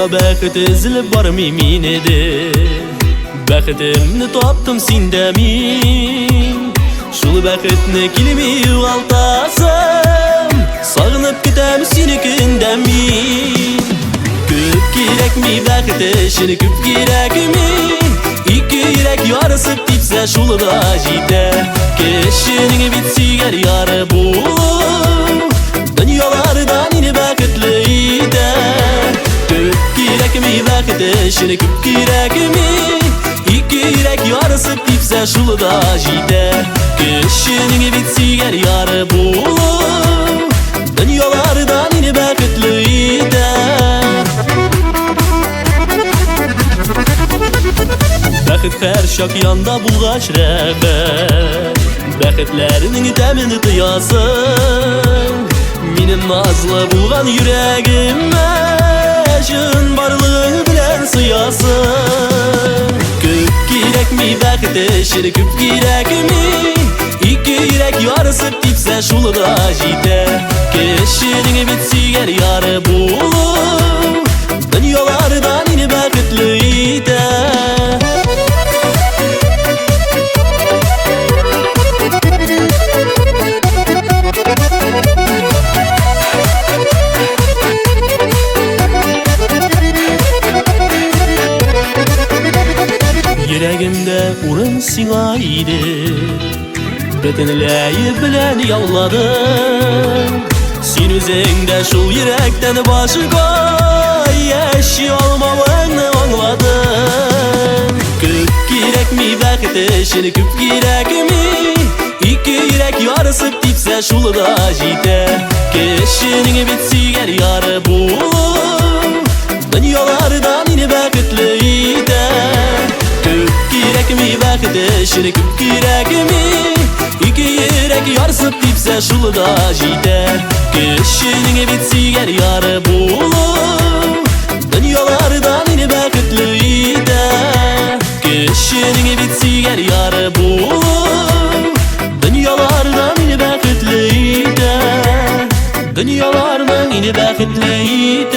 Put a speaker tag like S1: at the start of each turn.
S1: Дөньяда бәхет эзләп бармый мин иде. Бәхетемне таптым синдә мин. Шул бәхетне килми югалтасым. Сагынып көтәм сине көндә мин. Күп кирәкми бәхет өчен, күп кирәкми. Ике йөрәк ярысып типсә, шул да җитә. Кешенең бит сөйгән яры булу дөньяларда мине бәхетле итә. Күп кирәкми бәхет өчен, күп кирәкми. Ике йөрәк ярысып типсә, шул да җитә. Кешенең бит сөйгән яры булу дөньяларда мине бәхетле итә. Бәхет һәр чак янда булгач рәхәт. Бәхетләрнең тәмен тоясың. Минем назлы булган йөрәгемә чын барлыгың белән сыясың. Күп кирәкми бәхет өчен, күп кирәкми. Ике йөрәк ярысып типсә, шул да җитә. Кешенең бит сөйгән яры булу дөньяларда мине бәхетле итә. Йөрәгемдә урын сиңа иде, бөтенләе белән яуладың. Син үзең дә шул йөрәктән башка яши алмавыңны аңладың. Күп кирәкми бәхет өчен, күп кирәкми. Ике йөрәк ярысып типсә, шул да җитә. Кешенең бит сөйгән яры булу дөньяларда мине бәхетле итә. Күп кирәкми бәхет өчен, күп кирәкми. Ике йөрәк ярсып типсә, шул да җитә. Кешенең бит сөйгән яры булу дөньяларда мине бәхетле итә. Кешенең бит сөйгән яры булу дөньяларда мине бәхетле итә. Дөньяларда мине бәхетле итә.